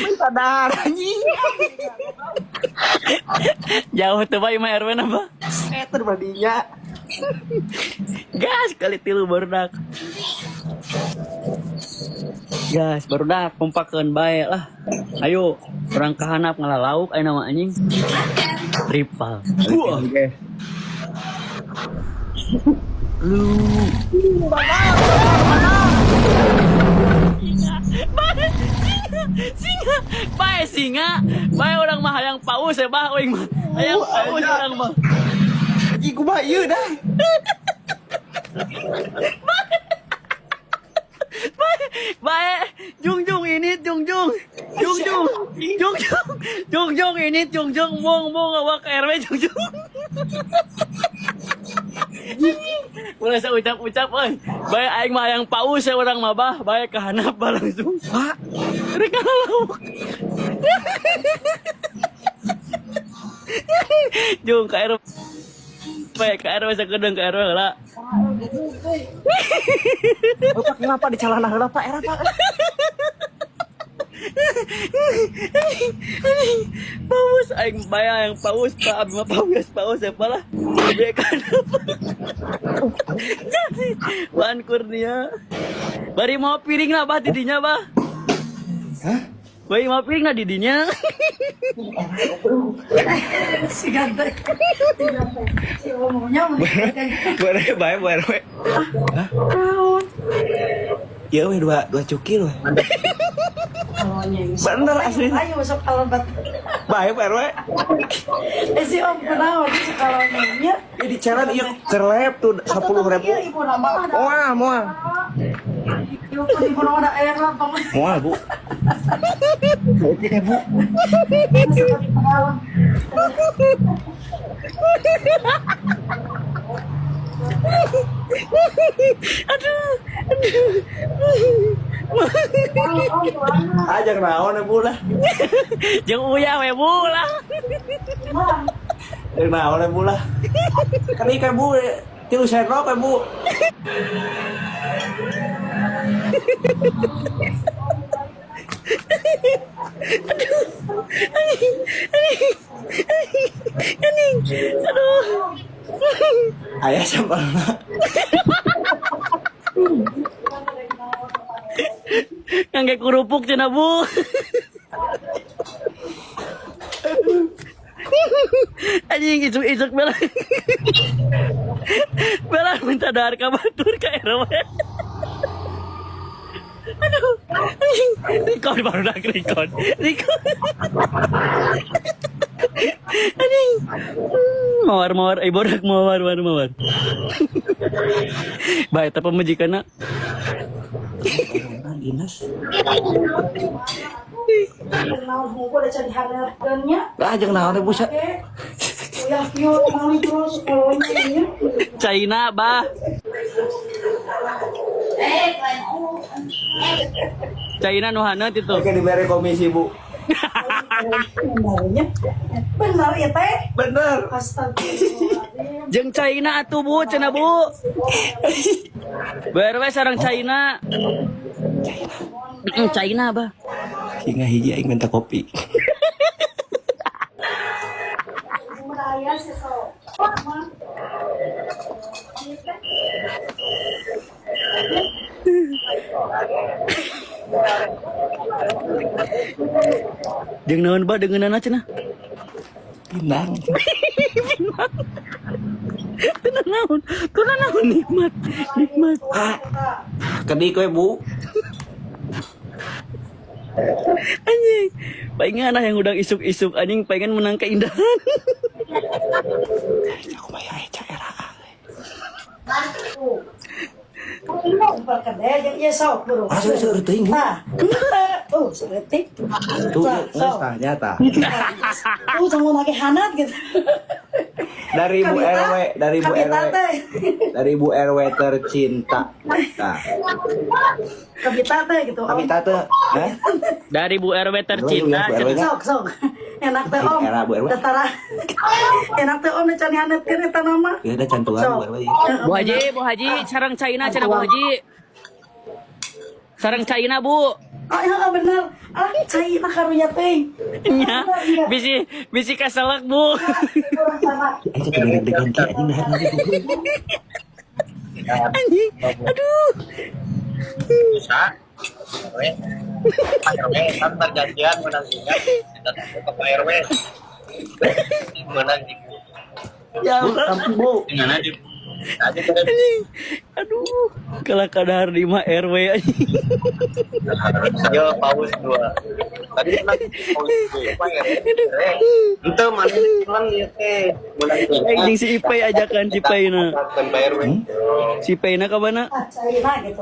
Minta dahar anjing. Jauh tuh Pak imah RW na bah. Eta badinya. Gas kali tilu barudak. Gas barudak kompakeun bae lah. Ayo urang ka handap ngalalauk ayeuna mah anjing. Rival. Wah. Lu. Singa, bae, singa, singa, bae singa, bae orang mah hayang paus ya bah, uing mah, hayang paus orang mah. Anjing kumaha ieu dah. Bae, bae, jung jung ini jung jung, jung jung, jung jung, jung jung ini jung jung, mong mong awak ke RW jung jung. Mulai saya ucap ucap, euy. Bae aing mah hayang paus ya orang mah bah, bae ka handap bah langsung. Pak, Rek ngalauk. Jung ka RW. Bae ka RW sakedeung ka RW heula. Bapak kenapa di celana heula Pak era Pak? Paus aing bae hayang paus Pak abi mah paus paus apa lah. Bae ka handap. Jadi Wan Kurnia. Bari mau piring lah bah didinya bah. Hah? Bari mau piring lah didinya. Si ganteng. Si ganteng. Si omongnya Bu RW bae Bu RW. Hah? Ya weh dua dua cukil weh. Bener asli. Ayo masuk kalau bat. Bae Bu RW. Eh si om kunaon si kalau omongnya. Ya di celana ieu kerlep tuh 10.000. Iya ibu nama ada. Moal moal. Ibu ibu nama ada air lapang. Moal Bu. Itu Bu. Masuk di pengalaman. Aduh, aduh. Om om Aja naon ya Bu lah. Jeung uyah we bu lah. Jeung naon ya Bu lah. Kan ieu kan Bu tilu sendok ya Bu. Anjing. Aduh. Aya sambalna. Ngangge kerupuk cenah bu. Anjing isuk-isuk bela. Bela minta dahar ka batur ka RW. Aduh, anjing. Record baru dah record. Record. Anjing. Mawar mawar, eh borak mawar mawar mawar. Bae eta pamajikanna. Dinas. Kenal buku udah cari harganya. Lah jeung naon ya Bu. Oke. Uyah kieu kemana terus kalau ini. China bah. China nu haneut itu. Oke diberi komisi Bu. Benernya. Bener ya teh. Bener. Astagfirullahaladzim. Jeung China atuh Bu, cenah Bu. BRW sareng China. China. China bah. Singa hiji aing minta kopi. Meraya sih so. Jeung naon bah deungeunana cenah? Pinang. Pinang. Teu naon? Teu naon nikmat. Nikmat. Ah. Kedik we Bu. Anjing. Palingan ah yang udah isuk-isuk anjing pengen menang keindahan. Aku mah ya eca era. Berkedai ya sok bro. Ah, seueur teuing Bu. Nah, seretik. Tuh, geus tah nyata. Jangan lagi hanat gitu. Dari Bu RW, dari Bu Kabita RW. teh. Dari Bu RW tercinta. Nah, Kabita teh gitu. Om. kabita teh, hah? Dari Bu RW tercinta Bu RW cenah. Sok sok. Enak teh om. Era Bu RW. Tetara. Enak teh om can hanetkeun eta nama. Ya udah cantuan Bu RW. Bu Haji, Bu Haji, sareng China cenah Bu Haji. Sareng China, Bu. Oh, iya bener. Ah, cai mah karunya teh. Nya, bisi bisi kasalak, Bu. Kurang sama. Aing teh deg-degan kieu anjing dahar nanti goblok. Anjing. Aduh. Bisa. RW. Pak RW kan perjanjian menang ingat kita ke Pak RW. Menang di Ya Bu, Allah. tampi Bu. Gimana di aja kan Anjing. Aduh. Kalah kadar di mah RW anjing. Yo paus dua. Tadi menang paus dua. Pak RW. Ente mana menang ya teh. Menang Eh, jeung si Ipei ajakan si Ipei na. Pak RW. Si Ipei na ka mana? Ah, cai mah gitu.